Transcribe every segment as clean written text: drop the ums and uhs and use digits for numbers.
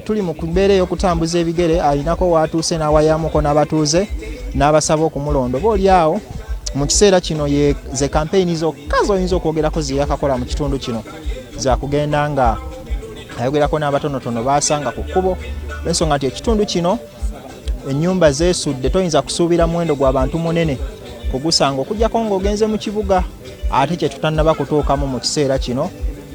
Tuli mu mbeera ey'okutambuza ebigere, alinako waatuuse n'awayamuko n'abatuuze n'abasaba okumulonda. Oba oli awo mu kiseera kino ye ze kampeyini zokka z'oyinza okwogerako ze yakakola mu kitundu kino, zakugenda nga ayogerako n'abatonotono baasanga ku kkubo, olw'ensonga nti ekitundu kino ennyumba zeesudde, toyinza kusuubira muwendo gwa bantu munene kugusanga okuggyako ng'ogenze mu kibuga, ate kye tutannaba kutuukamu mu kiseera kino.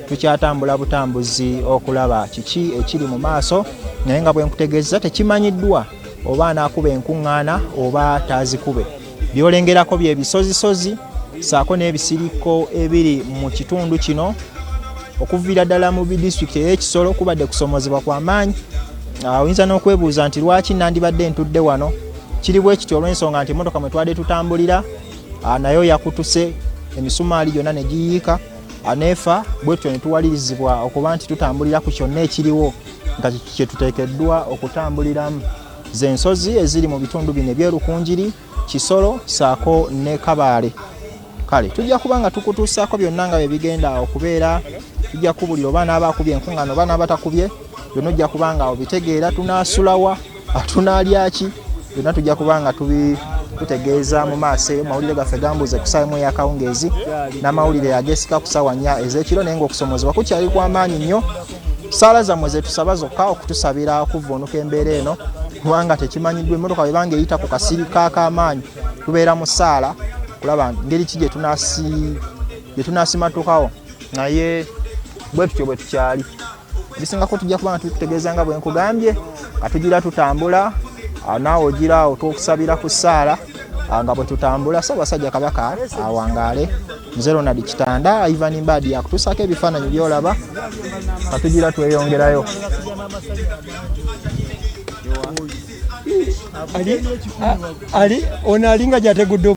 Tukyatambula butambuzi okulaba kiki ekiri mu maaso, naye nga bwe nkutegeeza tekimanyiddwa oba anaakuba enkuŋŋaana oba taazikube. By'olengerako bye bisozisozi ssaako n'ebisiriko ebiri mu kitundu kino okuviira ddala mu disitulikiti ey'Ekisolo. Kubadde kusomozebwa kwa maanyi. Oyinza n'okwebuuza nti lwaki nandibadde ntudde wano. Kiri bwe kityo olw'ensonga nti emmotoka mwe twadde tutambulira nayo yakutuse emisumaali gyonna ne giyiika aneefa, bwe tutyo ne tuwalirizibwa okuba nti tutambulira ku kyonna ekiriwo nga kye tuteekeddwa okutambuliramu. Z'ensozi eziri mu bitundu bino eby'Erukunjiri, Kisolo ssaako ne Kabaale. Kale tujja kuba nga tukutuusaako byonna nga bwe bigenda okubeera. Tujja kubulira oba anaaba akubye enkuŋŋaana oba anaaba takubye, byonna ojja kuba nga obitegeera. Tunaasulawa, tunaalya ki, byonna tujja kuba nga tubikutegeeza mu maaso eyo. Mawulire gaffe gambuuze ku ssaawa 1 ey'akawungeezi n'amawulire ageesika ku ssaawa 4 ez'ekiro, naye ng'okusomozebwa kukyali kwa maanyi nnyo. Saala zammwe zetusaba zokka okutusabira okuvvuunuka embeera eno, kubanga tekimanyiddwa. Emmotoka bwebanga eyita ku kasiri k'akamaanyi, tubeera mu ssaala kulaba ngeri ki gye tunaasimatukawo, naye bwe tutyo bwe tukyali. Ebisingako tujja kuba nga tubikutegeeza nga bwe nkugambye. Katugira tutambula, naawe ogira awo twokusabira ku ssaala nga bwe tutambula. Ssaabasajja Kabaka awangaale. Nze Ronald Kitanda, Ivan Mbadi yakutuusaako ebifaananyi by'olaba. Katugira tweyongerayo. Ali ono alinga gyategudde.